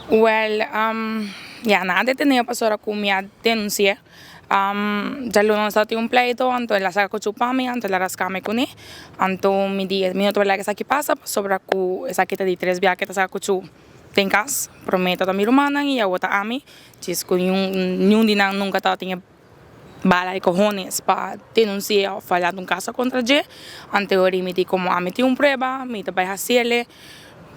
Well, ya, nan a detené pasobra ku mi a denunsi'é. Djaluna nos tabatin un pleito, anto el a saka kuchu pa mi, anto el a raska mi kuné. Anto mi di, mi no ta wak esaki pasa pasobra ku esaki ta di tres bia ke ta saka kuchu den kas. Promé tabata mi rumannan i awor ta ami. Djis ku niun di nan nunka tabatin e bala e cojones pa denuncia of pa lanta un caso contra dje. Anto ori mi di como ami tin un prueba mi ta bay haciele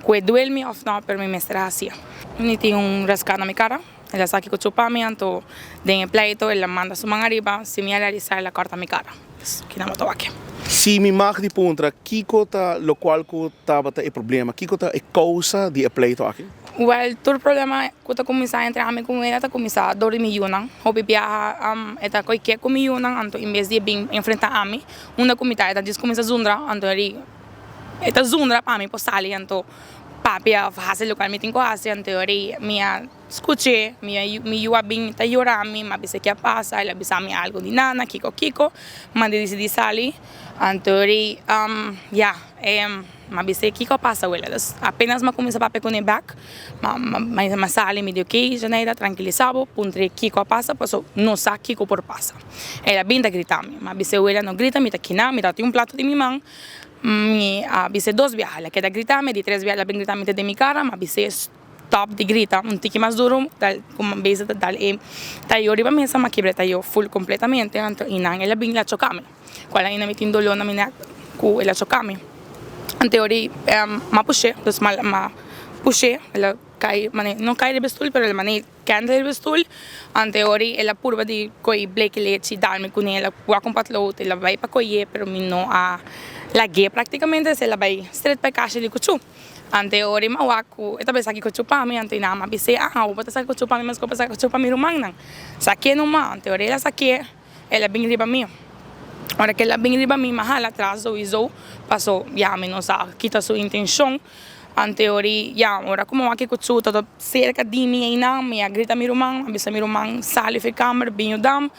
cu e duel mi of no pero mi mester hacia. Mi tin un rasca na mi cara, el a sa kico chupa mi anto den e pleito el a manda su man ariba sin mi a realisa el a corta mi cara. Pues kina bo ta wak. Si mi mag di puntra kico ta locual cu tabata e problema, kico ta e causa di e pleito aki? Well, tur problema ku ta kuminsá entre ami ku mi wela ta kuminsá dor di mi yunan. Hopi biaha e ta koi ke ku mi yunan, anto en bes di e bin enfrentá ami, unda ku mi ta e ta djis kuminsá zundra, anto eri e ta zundra pa mi por sali, anto papia òf hasi lokual mi tin ku hasi, anto eri mi a skuch'é, mi a mi yu a bin ta yora mi, mi a bisa ke a pasa, el a bisa mi algu di nana, kiko kiko, mi a disidí sali, anto eri ya e. M'a bis'é kiko a pasa wela. Dus apenas m'a kuminsá papia kuné bèk, m'a sali mi di okey Janeida trankilisá bo, puntr'é kiko a pasa paso no sa kiko por pasa. El a bin ta grita mi. M'a bis'é wela no grita mi ta kiná, mi ta tin un plato den mi man. Mi a bis'é dos biaha, el a keda grita mi, di tres biaha el a bin grita mi te den mi kara, m'a bis'é stòp di grita un tiki mas duru, dal ku m'a bisa ta dal e tayo riba mesa, m'a kibra e tayo ful kompletamente, anto einan el a bin el a choká mi. Cual ainda mi tin dolor na mi nek cu el a choca mi. Ante ora m'a push'é, dus m'a push'é, el a cay mane, no cay riba e stoel pero el a mane kende riba e stoel. Ante ora el a purba di coy bleki lechi dal mi cune, el a wak un patloot, el a bay pa coy'é pero mi no a lag'é practicamente, el a bay straight pa e cashi di cuchu. Ante ora m'a wak cu e ta bay saki cuchu pa mi, ante nan m'a bis'é, ah, bo ta saki cuchu pa mi mescos bo ta saki cuchu pa mi rumannan, sakié numa. Ante ora el a sakié. El a bin riba mi. Ora ku el a bin riba mi, mi a hala atras souiso, paso ya mi no sa ki ta su intenshon. Ante ora ya ora ku mi wak ku su tabata serka di mi einan, mi a grita mi ruman, mi a bisa mi ruman sali for e kamber bin yuda mi,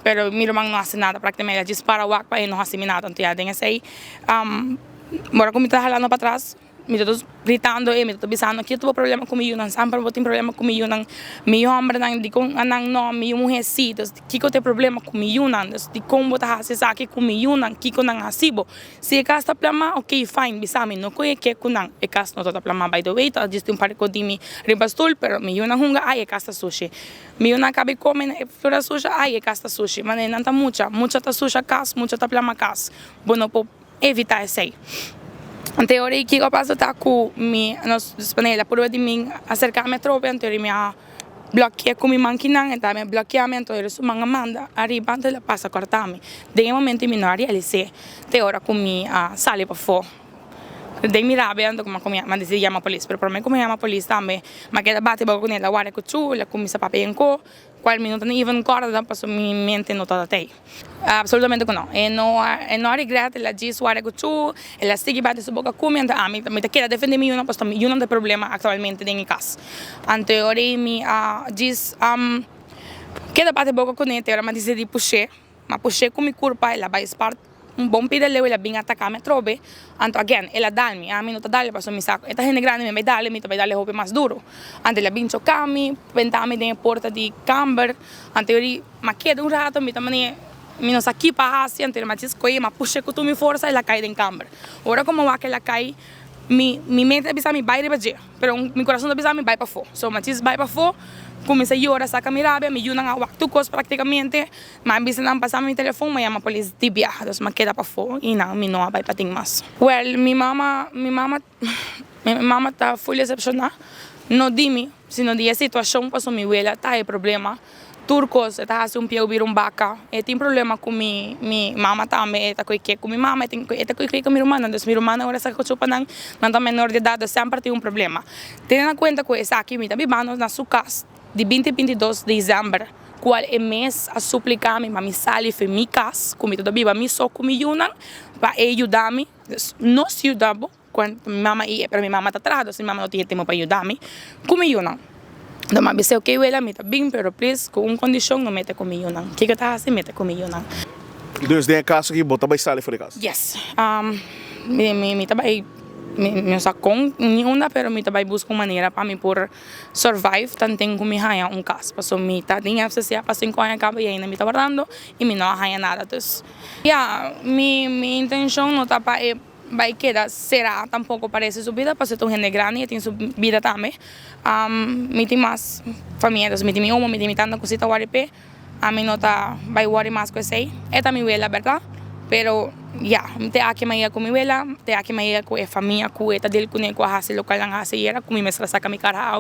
pero mi ruman no hasi nada praktikamente, el a djis para wak pa e no hasi mi nada. Anto ya den esei ora ku mi ta halando patras. Mi ta gritando e, mi ta bisando kiko ta bo problema ku mi yunan? Semper bo tin problema ku mi yunan. Mi hombernan dikon nan no, mi yu muhé si. Dus kiko ta e problema ku mi yunan? Dus dikon bo ta hasi esaki ku mi yunan? Kiko nan hasi bo? Si e kas ta plamá, ok fine, bisa mi no kohe ke ku nan. E kas no ta plamá by the way, ta djis tin un par di kos di mi riba stul, pero mi yunan hunga, ay e kas ta sushi. Mi yunan kabi kome na e flora sushi, ay e kas ta sushi. Manera nan ta mucha, mucha ta susha kas, mucha ta plama kas. Bo no por. Evita esei. Anto e ora ei kiko a pasa ta ku mi nos disponé el a purba di mi aserká mi atrobe anto mi a blòkié ku mi man kinan e ta mi a blòkiá mi anto su man a manda ariba anto el a pasa kòrtá mi. Den e momento mi no a realis'é te ora ku mi a sali pafó den mi rabia anto ku mi a disidí yama polis pero promé ku mi a yama polis tambe mi a keda bati boka kuné el a wòrdu ku chu el a kuminsá papia den ko. Cual mi no ta ni even corda pasobra mi mente no tabata ey. Absolutamente cu no. E no a e no a regret, el a djis wara cu chu, el a sigui bati su boca cu mi, anto ami mi ta keda defende mi yunan pasobra mi yunan ta e problema actualmente den e cas. Anto e ora ey mi a djis keda bati boca cune te ora mi a dicidi push'e. Mi a push'e cu mi curpa, el a bay spart un bon pida leu, el a bin atacá mi atrobe. Anto again, el a dal mi. Ami no ta dal pasobra mi sa cu e ta hende grandi, mi a bay dal, mi ta bay dal hopi mas duro. Anto el a bin chocá mi, benta mi den e porta di camber. Anto yo di, mi a keda un rato, mi ta mane, mi no sa ki pa haci. Anto mi a djis coge, mi a push'e cu tur mi forsa, el a cay den camber. Ora cu mi a wak el a cay, mi mi mente ta bisa mi bay riba dje. Pero mi corazon ta bisa mi bai pafó. So mi djis bai pafó, cuminsa yora, saca mi rabia, mi yunan a wak tur cos practicamente. Mi a bisa nan pasa mi telefon, mi a yama polis di biaha. Dus mi a keda pafó y nan mi no a bai patin mas. Well, mi mama, mi mama, mi mama ta full decepciona, no di mi, sino di e situacion pasobra mi wela ta e problema. Tur kos, e ta hasi un pieu bira un baka. E tin problema ku mi mi mama tambe, e ta koe ke ku mi mama, e tin e ta koe ke ku mi rumannan. Dus mi rumannan ora sa kocho pa nan, nan ta menor di edat, dus semper tin un problema. Tene na kuenta ku esaki mi ta bibando na su kas di binti 22 desèmber, kual e mes a suplika mi pa mi sali for mi kas, ku mi ta biba mi so ku mi yunan, pa e yuda mi. Dus nos yuda bo. Cuando mi mama i pero mi mama ta traha dus mi mama no tin e tempo pa yuda mi cu mi yunan. Enton mi a bisa ok wela mi ta bin pero please cu un condicion no mete cu mi yunan. Kico ta haci mete cu mi yunan. Dus den e caso aki bo ta bay sali for di cas? Yes mi mi ta bay. Mi no sa kon ni unda, pero mi ta bai buska un manera pa mi por survive tanten ku mi haña un kas. Paso mi ta den FCC pa 5 aña kaba i ainda mi ta wardando i mi no a haña nada. Dus ya, mi intenshon no ta pa e bai keda será tampoko pa resto di su bida, pasobra e ta un hende grandi, e tin su bida tambe. Mi tin mas famia, dus mi tin mi omo, mi tin mi tanta ku si ta wòrdu p'e. Ami no ta bai wòri mas ku esei. E ta mi wela, bèrdat? Pero ya, te aki mi a yega ku mi wela, te aki mi a yega ku e famia ku e ta dil kuné ku a hasi lokual nan a hasi ayera ku mi mester a saka mi kara awe.